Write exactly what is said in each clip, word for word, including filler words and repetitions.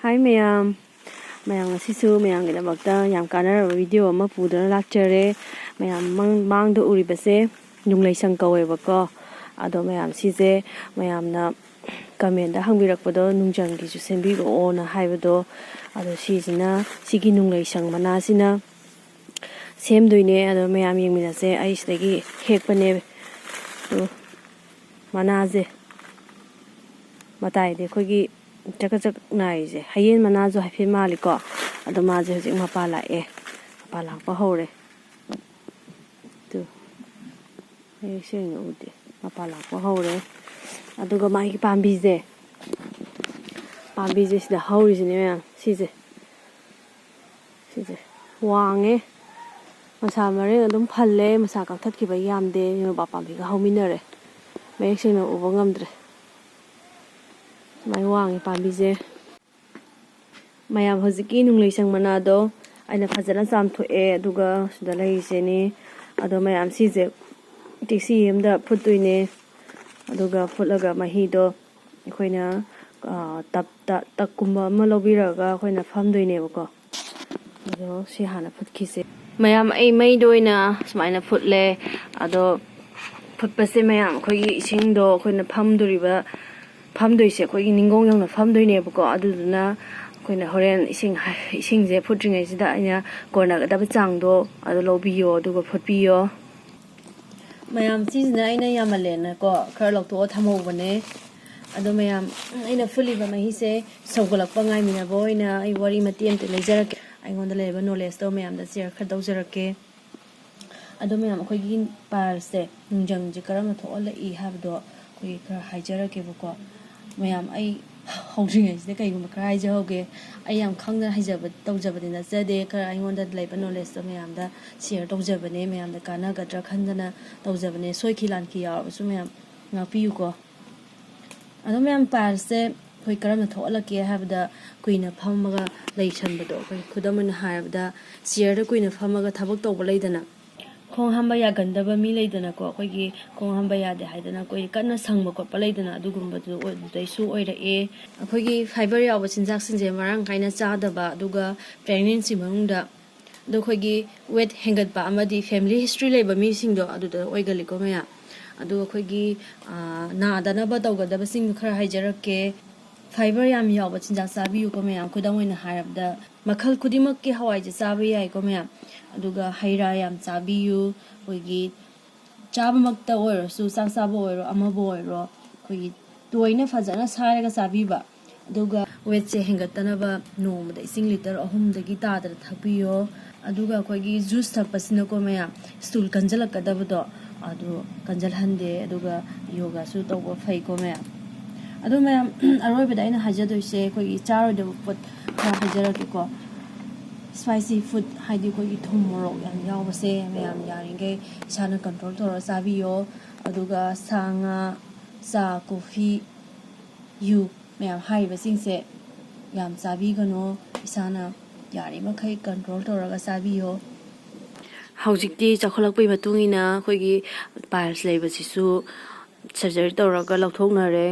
ꯍꯥꯏ ꯃꯌꯥꯝ, ꯃꯌꯥꯝ ꯉꯁꯤꯁꯨ ꯃꯌꯥꯝꯒꯤꯗꯃꯛꯇ ꯌꯥꯝ ꯀꯥꯟꯅꯔꯕ ꯚꯤꯗꯤꯑꯣ ꯑꯃ ꯄꯨꯗꯨꯅ ꯂꯥꯛꯆꯔꯦ꯫ ꯃꯌꯥꯝ ꯃꯥꯡ- ꯃꯥꯡꯗ ꯎꯔꯤꯕꯁꯦ ꯅꯨꯡꯂꯩꯁꯪ ꯀꯧꯋꯦꯕꯀꯣ꯫ ꯑꯗꯣ ꯃꯌꯥꯝ ꯁꯤꯁꯦ ꯃꯌꯥꯝꯅ ꯀꯃꯦꯟꯗ ꯍꯪꯕꯤꯔꯛꯄꯗꯣ ꯅꯨꯡꯖꯪꯒꯤꯁꯨ ꯁꯦꯝꯕꯤꯔꯛꯑꯣꯅ ꯍꯥꯏꯕꯗꯣ, ꯑꯗꯣ ꯁꯤꯁꯤꯅ, ꯁꯤꯒꯤ ꯅꯨꯡꯂꯩꯁꯪ ꯃꯅꯥꯁꯤꯅ ꯁꯦꯝꯗꯣꯏꯅꯦ꯫ ꯑꯗꯣ ꯃꯌꯥꯝ ꯌꯦꯡꯃꯤꯟꯅꯁꯦ꯫ ꯑꯩ ꯁꯤꯗꯒꯤ ꯍꯦꯛꯄꯅꯦ꯫ ꯑꯗꯣ ꯃꯅꯥꯁꯦ ꯃꯇꯥꯏꯗꯤ ꯑꯩꯈꯣꯏꯒꯤ ꯆꯀ ꯆꯛ ꯅꯥꯏꯔꯤꯁꯦ ꯍꯌꯦꯟ ꯃꯅꯥꯁꯨ ꯍꯥꯏꯐꯦꯠ ꯃꯥꯜꯂꯤꯀꯣ꯫ ꯑꯗꯣ ꯃꯥꯁꯦ ꯍꯧꯖꯤꯛ ꯃꯄꯥ ꯂꯥꯛꯑꯦ, ꯃꯄꯥ ꯂꯥꯛꯄ ꯍꯧꯔꯦ꯫ ꯑꯗꯨ ꯃꯌꯦꯛ ꯁꯦꯡꯅ ꯎꯗꯦ꯫ ꯃꯄꯥ ꯂꯥꯛꯄ ꯍꯧꯔꯦ꯫ ꯑꯗꯨꯒ ꯃꯥꯒꯤ ꯄꯥꯝꯕꯤꯁꯦ, ꯄꯥꯝꯕꯤꯁꯦ ꯁꯤꯗ ꯍꯧꯔꯤꯁꯤꯅꯦ ꯃꯌꯥꯝ꯫ ꯁꯤꯁꯦ, ꯁꯤꯁꯦ ꯋꯥꯡꯉꯦ꯫ ꯃꯁꯥ ꯃꯔꯦꯡ ꯑꯗꯨꯝ ꯐꯜꯂꯦ꯫ ꯃꯁꯥ ꯀꯛꯊꯠꯈꯤꯕ ꯌꯥꯝꯗꯦ꯫ ꯅꯣꯕꯥꯞ ꯄꯥꯝꯕꯤꯒ ꯍꯧꯃꯤꯟꯅꯔꯦ꯫ ꯃꯌꯦꯛ ꯁꯦꯡꯅ ꯎꯕ ꯉꯝꯗ꯭ꯔꯦ꯫ ꯁꯨꯃꯥꯏꯅ ꯋꯥꯡꯉꯦ ꯄꯥꯝꯕꯤꯁꯦ꯫ ꯃꯌꯥꯝ, ꯍꯧꯖꯤꯛꯀꯤ ꯅꯨꯡꯂꯩꯁꯪ ꯃꯅꯥꯗꯣ ꯑꯩꯅ ꯐꯖꯅ ꯆꯥꯝꯊꯣꯛꯑꯦ꯫ ꯑꯗꯨꯒ ꯁꯤꯗ ꯂꯩꯔꯤꯁꯦꯅꯦ꯫ ꯑꯗꯣ ꯃꯌꯥꯝ, ꯁꯤꯁꯦ ꯇꯦꯛꯁꯤ ꯑꯃꯗ ꯐꯨꯠꯇꯣꯏꯅꯦ꯫ ꯑꯗꯨꯒ ꯐꯨꯠꯂꯒ ꯃꯍꯤꯗꯣ ꯑꯩꯈꯣꯏꯅ, ꯑ, ꯇꯞꯇ, ꯇꯛꯀꯨꯝꯕ ꯑꯃ ꯂꯧꯕꯤꯔꯒ ꯑꯩꯈꯣꯏꯅ ꯐꯝꯗꯣꯏꯅꯦꯕꯀꯣ꯫ ꯑꯗꯣ ꯁꯤ ꯍꯥꯟꯅ ꯐꯨꯠꯈꯤꯁꯦ꯫ ꯃꯌꯥꯝ, ꯑꯩ ꯃꯩꯗ ꯑꯣꯏꯅ ꯁꯨꯃꯥꯏꯅ ꯐꯨꯠꯂꯦ꯫ ꯑꯗꯣ ꯐꯨꯠꯄꯁꯦ ꯃꯌꯥꯝ, ꯑꯩꯈꯣꯏꯒꯤ ꯏꯁꯤꯡꯗꯣ ꯑꯩꯈꯣꯏꯅ ꯐꯝꯗꯣꯔꯤꯕ, ꯐꯝꯗꯣꯏꯁꯦ ꯑꯩꯈꯣꯏꯒꯤ ꯅꯤꯡꯒꯣꯡ ꯌꯧꯅ ꯐꯝꯗꯣꯏꯅꯦꯕꯀꯣ꯫ ꯑꯗꯨꯗꯨꯅ ꯑꯩꯈꯣꯏꯅ ꯍꯣꯔꯦꯟ ꯏꯁꯤꯡ, ꯏꯁꯤꯡꯁꯦ ꯐꯨꯠꯇ꯭ꯔꯤꯉꯩꯁꯤꯗ ꯑꯩꯅ ꯀꯣꯟꯅꯒꯗꯕ ꯆꯥꯡꯗꯣ ꯑꯗꯨ ꯂꯧꯕꯤꯌꯣ, ꯑꯗꯨꯒ ꯐꯨꯠꯄꯤꯌꯣ꯫ ꯃꯌꯥꯝ, ꯁꯤꯁꯤꯅ ꯑꯩꯅ ꯌꯥꯝꯃꯜꯂꯦꯅꯀꯣ ꯈꯔ ꯂꯧꯊꯣꯛꯑ ꯊꯝꯍꯧꯕꯅꯦ꯫ ꯑꯗꯣ ꯃꯌꯥꯝ, ꯑꯩꯅ ꯐꯨꯠꯂꯤꯕ ꯃꯍꯤꯁꯦ ꯁꯧꯒꯠꯂꯛꯄ ꯉꯥꯏꯃꯤꯟꯅꯕ ꯑꯣꯏꯅ ꯑꯩ ꯋꯥꯔꯤ ꯃꯇꯦꯛ ꯑꯃꯇ ꯂꯩꯖꯔꯛꯀꯦ꯫ ꯑꯩꯉꯣꯟꯗ ꯂꯩꯔꯤꯕ ꯅꯣꯂꯦꯖꯇꯣ ꯃꯌꯥꯝꯗ ꯁꯤꯌꯔ ꯈꯔ ꯇꯧꯖꯔꯛꯀꯦ꯫ ꯑꯗꯣ ꯃꯌꯥꯝ, ꯑꯩꯈꯣꯏꯒꯤ ꯄꯥꯏꯜꯁꯦ, ꯅꯨꯡꯖꯪꯁꯦ ꯀꯔꯝꯅ ꯊꯣꯛꯍꯜꯂꯛꯏ ꯍꯥꯏꯕꯗꯣ ꯑꯩꯈꯣꯏꯒꯤ ꯈꯔ ꯍꯥꯏꯖꯔꯛꯀꯦꯕꯀꯣ꯫ ꯃꯌꯥꯝ, ꯑꯩ ꯍꯧꯗ꯭ꯔꯤꯉꯩꯁꯤꯗ ꯀꯩꯒꯨꯝꯕ ꯈꯔ ꯍꯥꯏꯖꯍꯧꯒꯦ꯫ ꯑꯩ ꯌꯥꯝ ꯈꯪꯗꯅ ꯍꯩꯖꯕ, ꯇꯧꯖꯕꯗꯤ ꯅꯠꯆꯗꯦ꯫ ꯈꯔ ꯑꯩꯉꯣꯟꯗ ꯂꯩꯕ ꯅꯣꯂꯦꯖꯇꯣ ꯃꯌꯥꯝꯗ ꯁꯤꯌꯔ ꯇꯧꯖꯕꯅꯦ, ꯃꯌꯥꯝꯗ ꯀꯥꯟꯅꯒꯗ꯭ꯔꯥ ꯈꯟꯗꯅ ꯇꯧꯖꯕꯅꯦ꯫ ꯁꯣꯏꯈꯤ ꯂꯥꯟꯈꯤ ꯌꯥꯎꯔꯕꯁꯨ ꯃꯌꯥꯝ ꯉꯥꯛꯄꯤꯌꯨꯀꯣ꯫ ꯑꯗꯣ ꯃꯌꯥꯝ, ꯄꯥꯏꯜꯁꯦ ꯑꯩꯈꯣꯏ ꯀꯔꯝꯅ ꯊꯣꯛꯍꯜꯂꯛꯀꯦ ꯍꯥꯏꯕꯗ, ꯀꯨꯏꯅ ꯐꯝꯃꯒ ꯂꯩꯁꯟꯕꯗꯣ, ꯑꯩꯈꯣꯏ ꯈꯨꯗꯝ ꯑꯣꯏꯅ ꯍꯥꯏꯔꯕꯗ, ꯆꯤꯌꯔꯗ ꯀꯨꯏꯅ ꯐꯝꯃꯒ ꯊꯕꯛ ꯇꯧꯕ ꯂꯩꯗꯅ, ꯈꯣꯡ ꯍꯥꯝꯕ ꯌꯥꯒꯟꯗꯕ ꯃꯤ ꯂꯩꯗꯅꯀꯣ, ꯑꯩꯈꯣꯏꯒꯤ ꯈꯣꯡ ꯍꯥꯝꯕ ꯌꯥꯗꯦ ꯍꯥꯏꯗꯅ ꯑꯩꯈꯣꯏ ꯀꯟꯅ ꯁꯪꯕ ꯈꯣꯠꯄ ꯂꯩꯗꯅ, ꯑꯗꯨꯒꯨꯝꯕꯗꯨ ꯑꯣꯏ-, ꯑꯗꯨꯗꯩꯁꯨ ꯑꯣꯏꯔꯛꯑꯦ꯫ ꯑꯩꯈꯣꯏꯒꯤ ꯐꯥꯏꯕꯔ ꯌꯥꯎꯕ ꯆꯤꯟꯖꯥꯛꯁꯤꯡꯁꯦ ꯃꯔꯥꯡ ꯀꯥꯏꯅ ꯆꯥꯗꯕ, ꯑꯗꯨꯒ ꯄ꯭ꯔꯦꯒꯅꯦꯟꯁꯤ ꯃꯅꯨꯡꯗ, ꯑꯗꯣ ꯑꯩꯈꯣꯏꯒꯤ ꯋꯦꯠ ꯍꯦꯟꯒꯠꯄ ꯑꯃꯗꯤ ꯐꯦꯃꯤꯂꯤ ꯍꯤꯁꯇ꯭ꯔꯤ ꯂꯩꯕ ꯃꯤꯁꯤꯡꯗꯣ ꯑꯗꯨꯗ ꯑꯣꯏꯒꯜꯂꯤꯀꯣ ꯃꯌꯥꯝ꯫ ꯑꯗꯨꯒ ꯑꯩꯈꯣꯏꯒꯤ, ꯑꯥ, ꯅꯥꯗꯅꯕ ꯇꯧꯒꯗꯕꯁꯤꯡꯗꯣ ꯈꯔ ꯍꯥꯏꯖꯔꯛꯀꯦ꯫ ꯐꯥꯏꯕꯔ ꯌꯥꯝ ꯌꯥꯎꯕ ꯆꯤꯟꯖꯥꯛ ꯆꯥꯕꯤꯌꯨꯀꯣ ꯃꯌꯥꯝ꯫ ꯈꯨꯗꯝ ꯑꯣꯏꯅ ꯍꯥꯏꯔꯕꯗ, ꯃꯈꯜ ꯈꯨꯗꯤꯡꯃꯛꯀꯤ ꯍꯋꯥꯏꯁꯦ ꯆꯥꯕ ꯌꯥꯏꯀꯣ ꯃꯌꯥꯝ꯫ ꯑꯗꯨꯒ ꯍꯩ ꯔꯥ ꯌꯥꯝ ꯆꯥꯕꯤꯌꯨ꯫ ꯑꯩꯈꯣꯏꯒꯤ ꯆꯥꯕꯃꯛꯇ ꯑꯣꯏꯔꯁꯨ, ꯆꯥꯛ ꯆꯥꯕ ꯑꯣꯏꯔꯣ, ꯑꯃꯕꯨ ꯑꯣꯏꯔꯣ, ꯑꯩꯈꯣꯏꯒꯤ ꯇꯣꯏꯅ ꯐꯖꯅ ꯁꯥꯏꯔꯒ ꯆꯥꯕꯤꯕ꯫ ꯑꯗꯨꯒ ꯋꯦꯠꯁꯦ ꯍꯦꯟꯒꯠꯇꯅꯕ ꯅꯣꯡꯃꯗ ꯏꯁꯤꯡ ꯂꯤꯇꯔ ꯑꯍꯨꯝꯗꯒꯤ ꯇꯥꯗꯅ ꯊꯛꯄꯤꯌꯣ꯫ ꯑꯗꯨꯒ ꯑꯩꯈꯣꯏꯒꯤ ꯖꯨꯁ ꯊꯛꯄꯁꯤꯅꯀꯣ ꯃꯌꯥꯝ, ꯁ꯭ꯇꯨꯜ ꯀꯟꯖꯜꯂꯛꯀꯗꯕꯗꯣ ꯑꯗꯨ ꯀꯟꯖꯜꯍꯟꯗꯦ꯫ ꯑꯗꯨꯒ ꯌꯣꯒꯥꯁꯨ ꯇꯧꯕ ꯐꯩꯀꯣ ꯃꯌꯥꯝ꯫ ꯑꯗꯣ ꯃꯌꯥꯝ, ꯑꯔꯣꯏꯕꯗ ꯑꯩꯅ ꯍꯥꯏꯖꯗꯣꯏꯁꯦ, ꯑꯩꯈꯣꯏꯒꯤ ꯆꯥꯔꯣꯏꯗꯕ ꯄꯣꯠ ꯈꯔ ꯍꯥꯏꯖꯔꯛꯀꯦꯀꯣ꯫ ꯁ꯭ꯄꯥꯏꯁꯤ ꯐꯨꯗ, ꯍꯥꯏꯗꯤ ꯑꯩꯈꯣꯏꯒꯤ ꯊꯨꯝ ꯃꯣꯔꯣꯛ ꯌꯥꯝ ꯌꯥꯎꯕꯁꯦ, ꯃꯌꯥꯝ ꯌꯥꯔꯤꯈꯩ ꯏꯁꯥꯅ ꯀꯟꯇ꯭ꯔꯣꯜ ꯇꯧꯔꯒ ꯆꯥꯕꯤꯌꯣ꯫ ꯑꯗꯨꯒ ꯁꯥ ꯉꯥ, ꯆꯥ, ꯀꯣꯐꯤ, ꯌꯨ ꯃꯌꯥꯝ ꯍꯥꯏꯔꯤꯕꯁꯤꯡꯁꯦ ꯌꯥꯝ ꯆꯥꯕꯤꯒꯅꯨ, ꯏꯁꯥꯅ ꯌꯥꯔꯤꯃꯈꯩ ꯀꯟꯇ꯭ꯔꯣꯜ ꯇꯧꯔꯒ ꯆꯥꯕꯤꯌꯣ꯫ ꯍꯧꯖꯤꯛꯇꯤ ꯆꯥꯎꯈꯠꯂꯛꯄꯒꯤ ꯃꯇꯨꯡ ꯏꯟꯅ ꯑꯩꯈꯣꯏꯒꯤ ꯄꯥꯏꯜꯁ ꯂꯩꯕꯁꯤꯁꯨ ꯁꯔꯖꯔꯤ ꯇꯧꯔꯒ ꯂꯧꯊꯣꯛꯅꯔꯦ꯫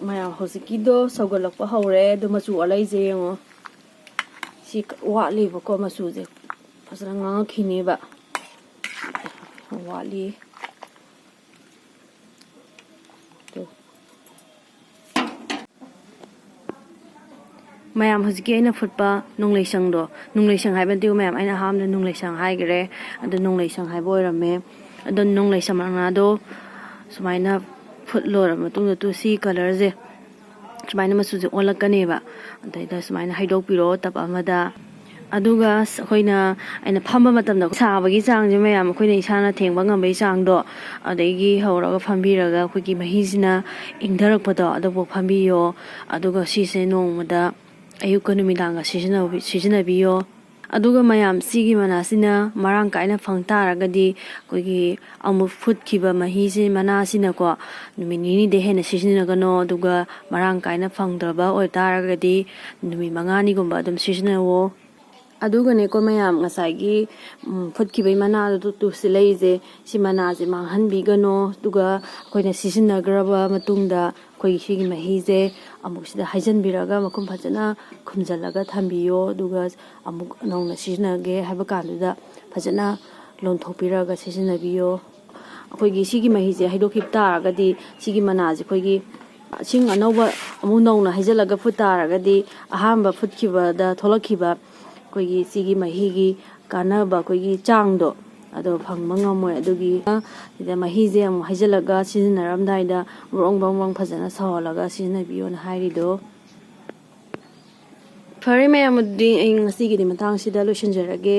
ꯃꯌꯥꯝ, ꯍꯧꯖꯤꯛꯀꯤꯗꯣ ꯁꯧꯒꯠꯂꯛꯄ ꯍꯧꯔꯦ꯫ ꯑꯗꯣ ꯃꯆꯨ ꯑꯣꯜꯂꯛꯏꯁꯦ ꯌꯦꯡꯉꯣ꯫ ꯁꯤ ꯋꯥꯠꯂꯤꯕꯀꯣ, ꯃꯆꯨꯁꯦ ꯐꯖꯅ ꯉꯥꯡꯉꯛꯈꯤꯅꯦꯕ꯫ ꯋꯥꯠꯂꯤ꯫ ꯑꯗꯨ ꯃꯌꯥꯝ, ꯍꯧꯖꯤꯛꯀꯤ ꯑꯩꯅ ꯐꯨꯠꯄ ꯅꯨꯡꯂꯩꯁꯪꯗꯣ, ꯅꯨꯡꯂꯩꯁꯪ ꯍꯥꯏꯕ ꯅꯠꯇꯦꯀꯣ ꯃꯌꯥꯝ, ꯑꯩꯅ ꯑꯍꯥꯟꯕꯗ ꯅꯨꯡꯂꯩꯁꯪ ꯍꯥꯏꯈ꯭ꯔꯦ꯫ ꯑꯗꯣ ꯅꯨꯡꯂꯩꯁꯪ ꯍꯥꯏꯕ ꯑꯣꯏꯔꯝꯃꯦ꯫ ꯑꯗꯣ ꯅꯨꯡꯂꯩꯁꯪ ꯃꯅꯥꯗꯣ ꯁꯨꯃꯥꯏꯅ ꯐꯨꯠ ꯂꯣꯏꯔꯕ ꯃꯇꯨꯡꯗ, ꯇꯨ ꯁꯤ ꯀꯂꯔꯁꯦ ꯁꯨꯃꯥꯏꯅ ꯃꯆꯨꯁꯦ ꯑꯣꯜꯂꯛꯀꯅꯦꯕ꯫ ꯑꯗꯩꯗ ꯁꯨꯃꯥꯏꯅ ꯍꯩꯗꯣꯛꯄꯤꯔꯣ ꯇꯞ ꯑꯃꯗ꯫ ꯑꯗꯨꯒ ꯑꯩꯈꯣꯏꯅ, ꯑꯩꯅ ꯐꯝꯕ ꯃꯇꯝꯗ ꯁꯥꯕꯒꯤ ꯆꯥꯡꯁꯦ ꯃꯌꯥꯝ, ꯑꯩꯈꯣꯏꯅ ꯏꯁꯥꯅ ꯊꯦꯡꯕ ꯉꯝꯕꯒꯤ ꯆꯥꯡꯗꯣ, ꯑꯗꯒꯤ ꯍꯧꯔꯒ ꯐꯝꯕꯤꯔꯒ ꯑꯩꯈꯣꯏꯒꯤ ꯃꯍꯤꯁꯤꯅ ꯏꯪꯊꯔꯛꯄꯗꯣ ꯑꯗꯨꯕꯨ ꯐꯝꯕꯤꯌꯣ꯫ ꯑꯗꯨꯒ ꯁꯤꯁꯦ ꯅꯣꯡꯃꯗ ꯑꯌꯨꯛꯀ ꯅꯨꯃꯤꯗꯥꯡꯒ ꯁꯤꯖꯤꯟꯅꯕꯤ-, ꯁꯤꯖꯤꯟꯅꯕꯤꯌꯣ꯫ ꯑꯗꯨꯒ ꯃꯌꯥꯝ, ꯁꯤꯒꯤ ꯃꯅꯥꯁꯤꯅ ꯃꯔꯥꯡ ꯀꯥꯏꯅ ꯐꯪ ꯇꯥꯔꯒꯗꯤ, ꯑꯩꯈꯣꯏꯒꯤ ꯑꯃꯨꯛ ꯐꯨꯠꯈꯤꯕ ꯃꯍꯤꯁꯦ, ꯃꯅꯥꯁꯤꯅꯀꯣ, ꯅꯨꯃꯤꯠ ꯅꯤꯅꯤꯗ ꯍꯦꯟꯅ ꯁꯤꯖꯤꯟꯅꯒꯅꯣ꯫ ꯑꯗꯨꯒ ꯃꯔꯥꯡ ꯀꯥꯏꯅ ꯐꯪꯗ꯭ꯔꯕ ꯑꯣꯏꯇꯥꯔꯒꯗꯤ ꯅꯨꯃꯤꯠ ꯃꯉꯥꯅꯤꯒꯨꯝꯕ ꯑꯗꯨꯝ ꯁꯤꯖꯤꯟꯅꯧꯋꯣ꯫ ꯑꯗꯨꯒꯅꯦꯀꯣ ꯃꯌꯥꯝ, ꯉꯁꯥꯏꯒꯤ ꯎꯝ, ꯐꯨꯠꯈꯤꯕꯒꯤ ꯃꯅꯥꯗꯨ ꯇꯨꯁꯤ ꯂꯩꯔꯤꯁꯦ, ꯁꯤ ꯃꯅꯥꯁꯦ ꯃꯥꯡꯍꯟꯕꯤꯒꯅꯣ꯫ ꯑꯗꯨꯒ ꯑꯩꯈꯣꯏꯅ ꯁꯤꯖꯤꯟꯅꯈ꯭ꯔꯕ ꯃꯇꯨꯡꯗ ꯑꯩꯈꯣꯏꯒꯤ ꯁꯤꯒꯤ ꯃꯍꯤꯁꯦ ꯑꯃꯨꯛ ꯁꯤꯗ ꯍꯩꯖꯤꯟꯕꯤꯔꯒ ꯃꯈꯨꯝ ꯐꯖꯅ ꯈꯨꯝꯖꯤꯜꯂꯒ ꯊꯝꯕꯤꯌꯣ꯫ ꯑꯗꯨꯒ ꯑꯃꯨꯛ ꯅꯧꯅ ꯁꯤꯖꯤꯟꯅꯒꯦ ꯍꯥꯏꯕ ꯀꯥꯟꯗꯨꯗ ꯐꯖꯅ ꯂꯣꯟꯊꯣꯛꯄꯤꯔꯒ ꯁꯤꯖꯤꯟꯅꯕꯤꯌꯣ꯫ ꯑꯩꯈꯣꯏꯒꯤ ꯁꯤꯒꯤ ꯃꯍꯤꯁꯦ ꯍꯩꯗꯣꯛꯈꯤꯕ ꯇꯥꯔꯒꯗꯤ, ꯁꯤꯒꯤ ꯃꯅꯥꯁꯦ ꯑꯩꯈꯣꯏꯒꯤ ꯏꯁꯤꯡ ꯑꯅꯧꯕ ꯑꯃꯨꯛ ꯅꯧꯅ ꯍꯩꯖꯤꯜꯂꯒ ꯐꯨꯠ ꯇꯥꯔꯒꯗꯤ, ꯑꯍꯥꯟꯕ ꯐꯨꯠꯈꯤꯕꯗ ꯊꯣꯛꯂꯛꯈꯤꯕ ꯑꯩꯈꯣꯏꯒꯤ ꯁꯤꯒꯤ ꯃꯍꯤꯒꯤ ꯀꯥꯟꯅꯕ ꯑꯩꯈꯣꯏꯒꯤ ꯆꯥꯡꯗꯣ ꯑꯗꯣ ꯐꯪꯕ ꯉꯝꯃꯣꯏ꯫ ꯑꯗꯨꯒꯤ ꯁꯤꯗ ꯃꯍꯤꯁꯦ ꯑꯃꯨꯛ ꯍꯩꯖꯤꯜꯂꯒ ꯁꯤꯖꯤꯟꯅꯔꯝꯗꯥꯏꯗ ꯕ꯭ꯔꯣꯡ ꯕ꯭ꯔꯣꯡ ꯕ꯭ꯔꯣꯡ ꯐꯖꯅ ꯁꯧꯍꯜꯂꯒ ꯁꯤꯖꯤꯟꯅꯕꯤꯌꯣꯅ ꯍꯥꯏꯔꯤꯗꯣ꯫ ꯐꯔꯦ ꯃꯌꯥꯝ, ꯑꯗꯨꯗꯤ ꯑꯩ ꯉꯁꯤꯒꯤꯗꯤ ꯃꯇꯥꯡꯁꯤꯗ ꯂꯣꯏꯁꯤꯟꯖꯔꯒꯦ꯫